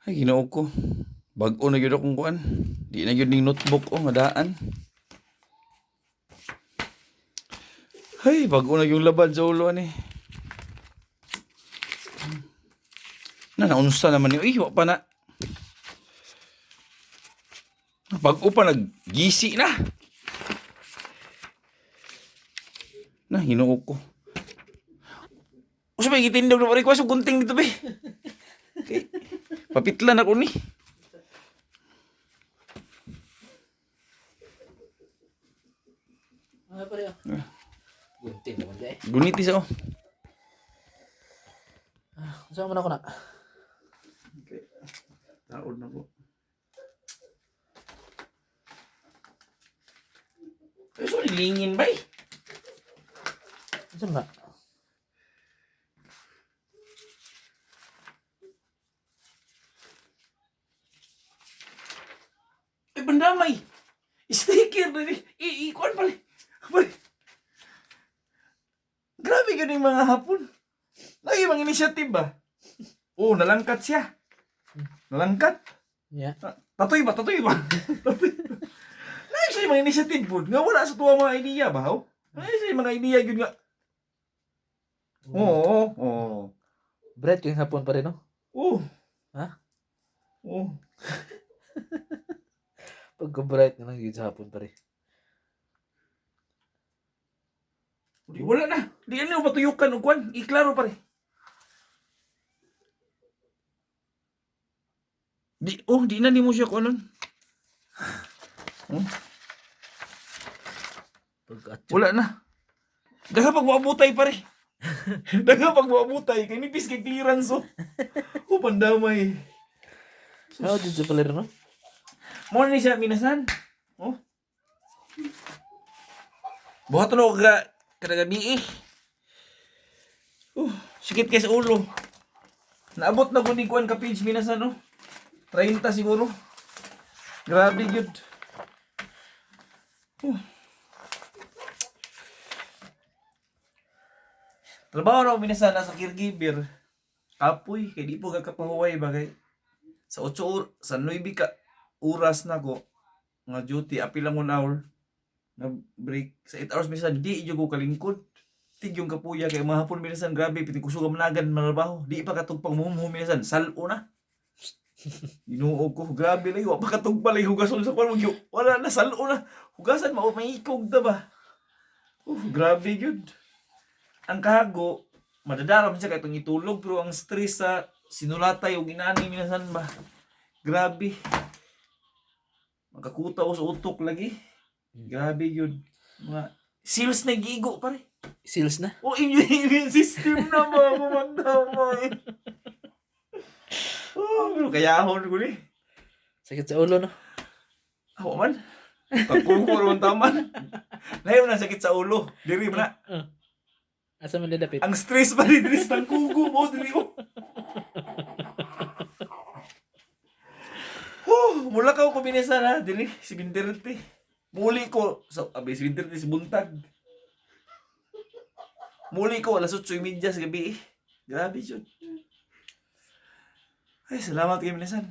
Ay, Ginoo ko. Bag-o na gyud akong kuan. Di na gyud ning notebook oh, nga daan. Ay, bag-o na yung labad sa ulo ani. Na naunsa naman ni. Uy, wa pa na. Bag-o pa naggisi na. Na, Ginoo ko. Usa pa gitindog na pare ko gunting dito be. Okay. Papitlan ako ni. Ano pa rin? Gunting naman di eh. Guniti sa oh. Saan mo na ako na? Okay. Taod na ko. Ay, sorry, lingin ba eh? Saan na? Ay, bandamay! Sticker na ni. Ikuan pala. Pare. Grabe yun yung mga hapon. Lagi mga initiative ba? Oo, nalangkat siya. Nalangkat. Yeah. Tatoy ba? Tatoy ba? Tatoy ba? Lagi siya yung mga initiative po. Nga wala sa tuwa mga idea ba? Ho? Lagi siya yung mga idea yun nga. Oo, oo. Bright yung hapon pa rin, no? Oo. Ha? Oo. Pagka-bright na lang yun sa hapon pa rin. Di, wala na. Di ano patuyukan og kwan. Iklaro pare. Di oh, di na nimo siya kuanon. Oh, Pagka-atyo. wala na. Daga pag moabutay pare. Daga pag moabutay kay nipis kay clearance oh. Oh, pandamay. Sao dito sa pala rin, no? Mo ni siya minasan. Oh. Buhaton ako ka kada gabi eh. Sikit kay sa ulo. Naabot na ko ni kuan ka page minasan oh. 30 siguro. Grabe gyud. Trabaho raw minasan nasa caregiver. Kapoy kay di po kakapahuway bagay. Sa 8 or sa 9 ka oras na ko nga duty apil lang 1 hour na break sa 8 hours minsan di jud ko kalingkod tig yung kapuya kay mahapon minsan grabe piti kusog ang managan manarbaho di pa katugpang muhumhum minsan salo na. Ginoo ko, grabe lagi wa pa katugpa lagi hugason sa kwan wala na, salo na, hugasan mao maikog ta ba. Oh, grabe gyud ang kahago, madadaram siya kay itong itulog pero ang stress sa sinulatay og inani minsan ba, grabe. Makakuta ko sa utok lagi. Grabe yun. Mga seals na gigo pare. Seals na? O immune system na ba kumandamay. Oh, pero kayahon ko ni. Sakit sa ulo, no? Ako man. Pagkuko man taman. Layo na sakit sa ulo. Diri man na. Asa man dapit? Ang stress pa rin diri sa kugo mo diri oh. Oh, mula ka ko binisa na diri si Binderte. Muli ko sa abi si Binderte si buntag. Muli ko alas 8:30 sa gabi. Eh. Grabe jud. Ay, salamat kay Minasan.